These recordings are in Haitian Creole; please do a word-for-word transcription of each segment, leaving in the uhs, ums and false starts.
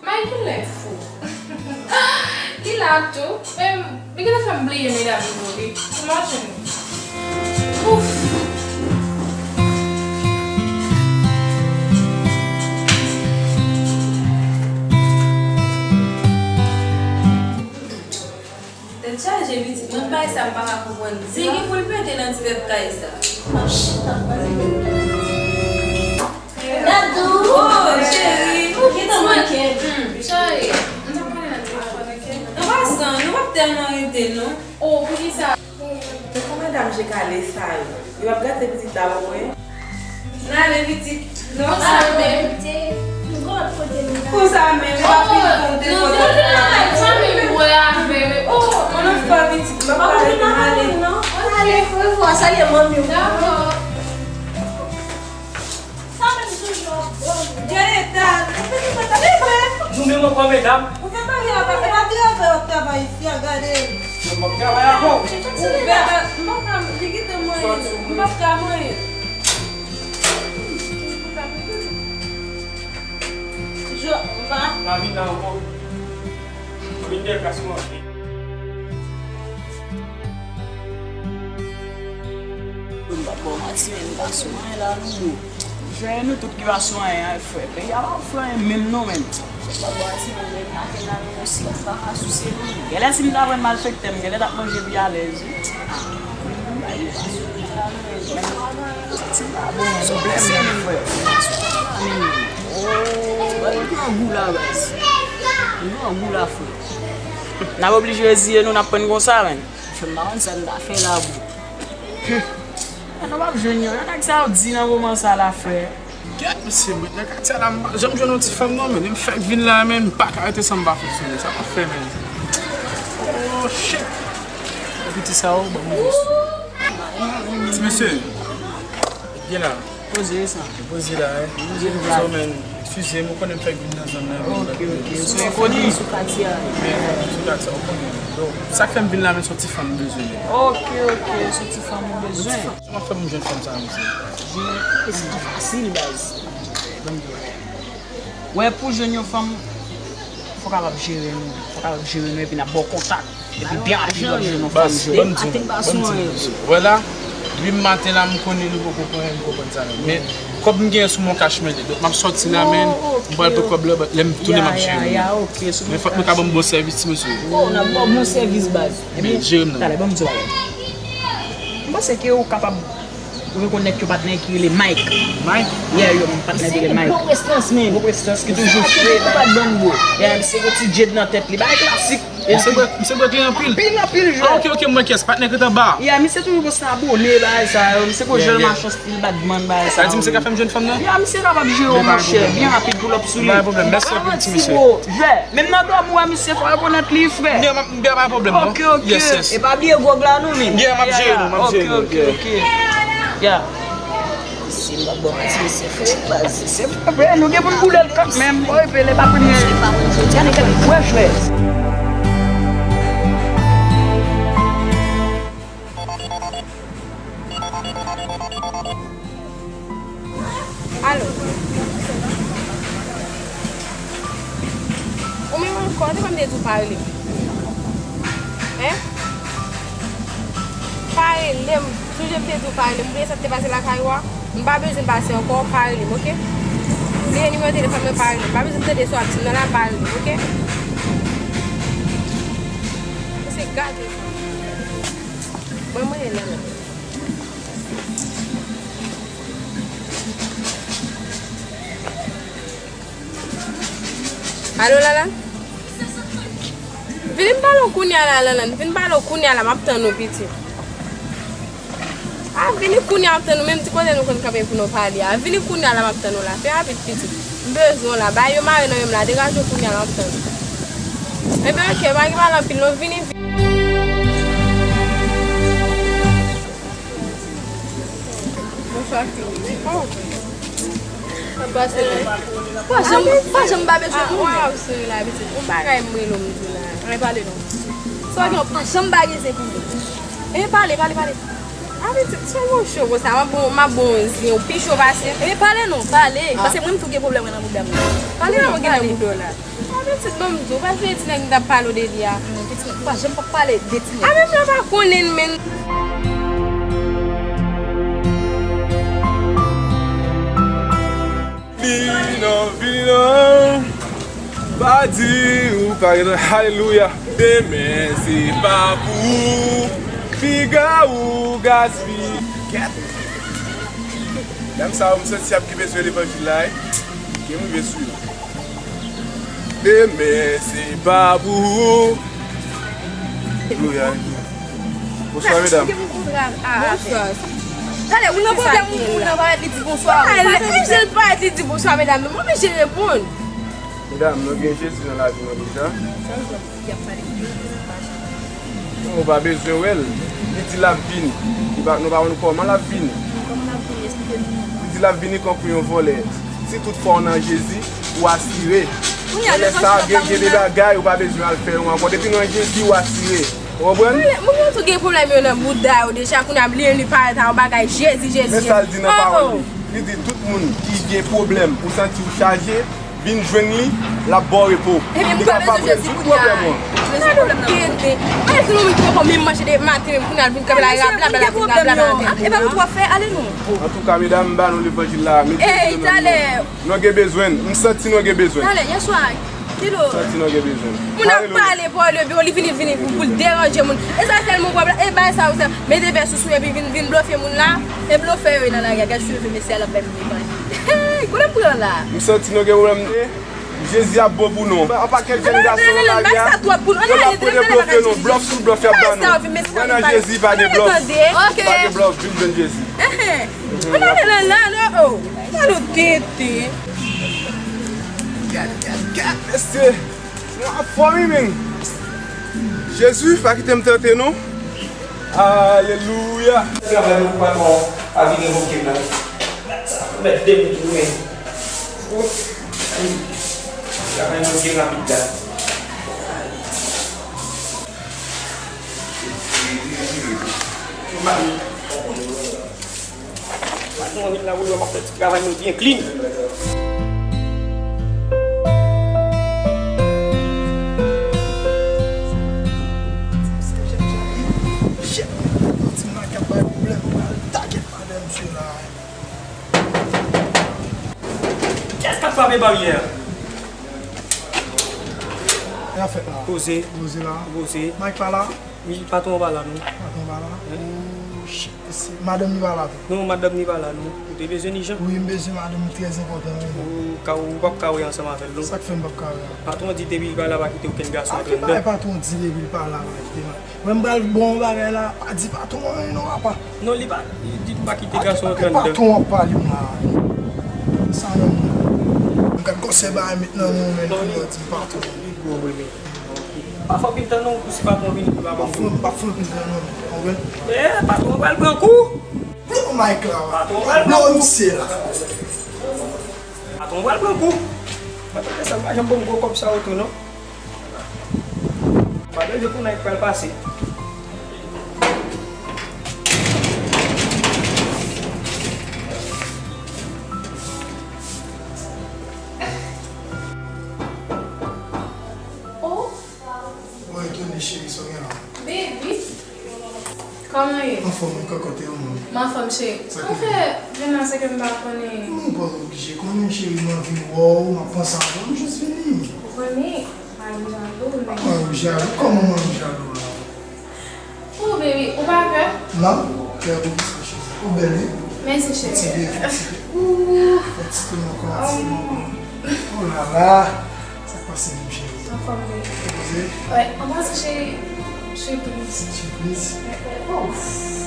Michael lè fou. Li la tou. Em, li gentan fè m bliye medam yo wi. Imajine. Ouf. Tèt chaje pitit, mwen bay sa m pa ka konprann. Zigi pou l pete nan ti tèt kay sa. Dadou! Oh, cheri! Ou gentan manke m. Cheri, m t ap pale nan telefòn, oke? An pasan, nou p ap tèlman rete, non. Oh, poukisa? Fò medam je kale sa yo. Yo p ap gate pitit la pou mwen. N ale pitit. Non, sa men. Konsa menm, e pa fin konte konte. Fanmi m wè avè m. Oh, mwen nan fò pitit, m ap pale, n ale. Ale, frè, fò salye manmi w. Dakò. Sa menm toujou ap bon. Gade eta, ou fè ki fè sa, li vre. Nou menm ankò, medam. Ou fè bagay la, pa, pa travay, w ap travay isi a, gade. Mwen p ap travay avè w. Ou fè ba, m pa ka, li kite mwen, m pa ka mwen. Jo, m pa. N a vin la ankò. Vin de klas manje. M p ap ba w manti, men nou pa sou anyen la, non, bro. Frè, nou tout ki pa sou anyen an, frè. Peyi a pa pou fè anyen menm, non, menm. M p ap ba w manti, men maten la, nou osi, nou pa ka souse nou. Genlè si m ta jwenn malfektè, m genlè t ap manje pi alèz, wi. Ah, nou pa sou anyen la, non, menm. Ti pa bon, nou blèm, menm, frè. Oh, nou pran gou la, baz. Nou pran gou la, frè. N ap oblije reziye nou, n ap pran konsa, menm. Frè, m pa konn sa n ta fè la, bro. Hum. An, nou p ap jwenn yo. Yon nèg sa yo di nan moman sa la, frè. Kèt, mesye, mwen nan katye a la, m pa janm jwenn yon ti fanm, non, men. M fèk vin la, men, m pa ka rete san m pa fonksyone. Sa m ap fè, men? Oh, shit! Piti sa yo, ban m jis. Ti mesye, byen la. Poze sa. Poze la, wi. Poze la. So, men, eskize m, ou konnen m fèk vin nan zòn nan, vin. Ok, ok. Sou enkoni? Sou katye a. Men, sou katye a, ou konnen. Donk, sa k fè m vin la, men, se yon ti fanm m bezwen. Ok, ok, se yon ti fanm ou bezwen. Kòman fè m jwenn fanm sa, mesye? Jwenn, e se tou fasil, baz. Ban m di w. Wè, pou jwenn yon fanm, fò w kapab jere nou. Fò w kapab jere nou, epi n ap ba w kontak. Epi byen rapid w ap jwenn yon fanm jere. Baz, ban m di w, ban m di w, mesye. Wè la, wi, maten la, m konnen nou poko pran, m konprann sa menm. Men, kòb m genyen sou mwen, cash money. Donk, m ap sòti la, men, m pral pran kòb la, lè m tounen, m ap jere nou. Men fòk nou ka ban m bon sèvis, ti mesye. Oh, n ap ba w bon sèvis, baz. Men, jere m non. Talè, ban m di w bagay. M panse ke ou kapab rekonèt yon patnè ki rele Mike. Mike? Yeah, yon patnè ki rele Mike. Gwo prestans, men. Gwo prestans ki toujou fre. Misye pa t bann gwo. Yeah, misye gen ti dread nan tèt li. Bagay klasik. Misye bwè, misye bwè kleren anpil. Anpil, anpil, jwè. Ah, ok, ok, m wè kiyès. Patnè ki t anba. Yeah, misye toujou konsa abòne, bagay sa yo. Misye gwo jan machan stil Batman, bagay sa yo. Sa di misye ka fè m jwenn fanm nan? Yeah, misye kapab jere w, monchè. Byen rapid, pull up sou li. Pa gen pwoblèm. Mèsi anpil, ti mesye. Jwè. Menm nan dòmi w wè misye fò rekonèt li, frè. Yeah, m ap, m ap, pa gen pwoblèm, non. Ok, ok. Yes, yes. E pa bliye gwòg la non, men. Yeah, m ap jere nou, m ap jere nou. Ok, ok, ok. Yeah. Si m pa bon, ti mesye fè baz. Se vre, nou gen pou n boule l kanmenm. Bon, epi lè pa premye. Jodi a, nou te wè jwè. Alo. Ou menm ankò, se pa m te di w pa rele m. Hein? Pa rele m. Sonje m te di w pa rele m. Ou bliye sa k te pase lakay ou a? M pa bezwen pase ankò, pa rele m, oke? Bliye nimewo telefòn mwen, pa rele m. M pa bezwen tande sa w ap di m nan la, pa rele m, oke? Ou se gate sa. Mwen, mwen, e lè la. Mwen Alo, Lalan? Vini m pale w kounye a la, Lalan. Vini pale w kounye a la, m ap tann ou, pitit. A, vini kounye a, m ap tann ou. Menm ti kote nou konn kanpe pou nou pale a. Vini kounye a la, m ap tann ou la. Fè rapid, pitit. M bezwen w la. Bagay yo mare nan men m la. Degaje w kounye a la, m ap tann ou. Ebyen, oke, pa gen pale anpil, non. Vini, vini. Bonswa, fi. Oh. Pa janm, pa janm pa bezwen pou mwen. Waw, souri la, pitit. Yon bagay m rele w, m di w la. Ann pale non. Sa w gen, pa janm pa gen zen pou mwen. E pale, pale, pale. A, pitit, sèlman w cho konsa, m ap bon, m ap bon yon zen, ou pi cho pase. E pale non, pale. Paske mwen m tou gen pwoblèm nan bouda m nan. Pale non, pale. Pitit, ban m di w, pa se ti nèg m t ap pale w de li a. Non, pitit, pa janm p ap pale de ti nèg. A, menm jan pa konnen l, men. Vini non, vini non. Pa di ou pa gen, alelouya. Demen se pa pou ou. Piga ou gaspiye. Kèt. Dam sa yo, m santi y ap gen bezwen levanjil la, wi. Gen m rive sou yo. Demen se pa pou ou. Gloria. Bonswa, medam. Bonswa. Talè, ou nan pwoblèm, ou, ou nan parèt, li di bonswa. Talè, e jan l parèt, li di bonswa, medam. Mwen oblije reponn. Medam, nou gen Jezi nan lavi nou deja. Sa w di? Li ap pale pou Jezi, pa Jezi. Non, ou pa bezwen wè l. Li di l ap vini. Li pa, nou pa konn kòman l ap vini. Kòman l ap vini? Esplike nou. Li di l ap vini kankou yon vòlè. Si toutfwa w nan Jezi, ou asire. Kounye a, lè sa, gen, gen de bagay ou pa bezwen al fè yo ankò. Depi nan Jezi, ou asire. Ou konprann? Moun yo tou gen pwoblèm yo nan bouda yo deja, kounye a li, li parèt a yon bagay Jezi, Jezi, Jezi. Men sa l di nan pawòl li. Li di tout moun ki gen pwoblèm, ou santi w chaje, vin jwenn li, l ap ba w repo. Li ka pa pou tout pwoblèm ou an. Mwen si nou menm ki poko menm manje de maten, menm kounye a l vin kanpe la, rablabla, l ap vin rablabla. E pa tout w ap fè, ale non. Antouka, medam, m ba nou levanjil la, mete yo nan men nou. Nou gen bezwen l, m santi nou gen bezwen l. Talè, yèswa, kilo. Santi nou gen bezwen l. Moun ap pale, pale, epi li vini, vini pou, pou l deranje moun. E sa sèlman w wè, e bay sa ou sa. Mete vès ou sou epi vin, vin blofe moun la. E blofè yo ye nan lari a, gad cheve mesye a l ap bay moun levanjil. Hey, kote m pran la? M santi nou gen pwoblèm de. Jezi ap bon pou nou. Yon pakèt jèn gason nan lari a, yo la pou de blòf yo non. Blòf sou blòf y ap ban nou. Mwen nan Jezi, pa de blòf. Pa de blòf, vin jwenn Jezi. Ann ale nan la, non, oh. Gad nou tete. Gad, gad, gad, mesye. Nou ap fò wi, men. Jezi, pa kite m tante non. Alelouya. Travay nou patwon a vin revoke m nan. Sa mèt de m tou, men. Ouf. Travay nou gen rapid la. Patwon an vin la, ou wè m ap fè ti travay mwen byen clean. Shit, yon ti nèg k ap bay pwoblèm, m pral take madanm sou la. Kiyès k ap frape baryè a? Sa fèt la. Poze. Poze la. Poze. Mike pa la? Wi, patwon pa la, non. Patwon pa la? Wi. Oh, shit. Se madanm li pa la tou? Non, madanm li pa la, non. Ou te bezwen li, Jan? Wi, m bezwen madanm li, trè enpòtan, wi. Ou ka, ou p ap ka wè ansanm avè l, non. Sa k fè m p ap ka wè l? Patwon di depi li pa la, pa kite okenn gason antre anndan. Patwon di depi li pa la, pa kite. Mwen m pral bon bagay la, pa di patwon anyen non, papa. Non, li pa, li di m pa kite gason antre anndan. Patwon ap pale m la. Sa nan moun. M gad konsèy bagay met nan moun, men kounye a di m patwon. Li gwo vre, men. Pa fè anpil tan non, pou si patwon vini, li pa ban m kou. Pa fè anpil tan non, men. Konprann? Eh, patwon pral pran kou. Blow mic la. Patwon pral pran kou. Blow misye la. Patwon pral pran kou. Patwon sa pa janm ban m gwo kòb sa yo tou non. Pa bezwen konnen k pral pase. Oh. Bon, e tounen cheri, sa w gen la? Baby. Kòman w ye? Anfòm, wi, kòkòte w menm. M anfòm, cheri. Sa k rive? Ou fè vin la san ke m pa konnen. Non, ou pa oblije konnen, cheri, m anvi wè w, m ap panse avè w, m jis vini. Ou konnen, mari m jalou, men. Mari w jalou? Kòman mari w jalou la? Oh, baby, ou pa pè? Non, pè pou kisa, cheri? Ou bèl, wi. Mèsi, cheri. Ti bebe, ti bebe. Ouh, fè ti tou ankò, ti tou ankò. Oh la la. Sa k pa Se menm cheri. Anfòm wi. Poze. Wè, an pasan se sipriz. Sipriz. Wè, wè. Oh,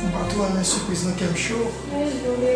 m pa twò renmen sipriz nan kè m cho. Mwen jole.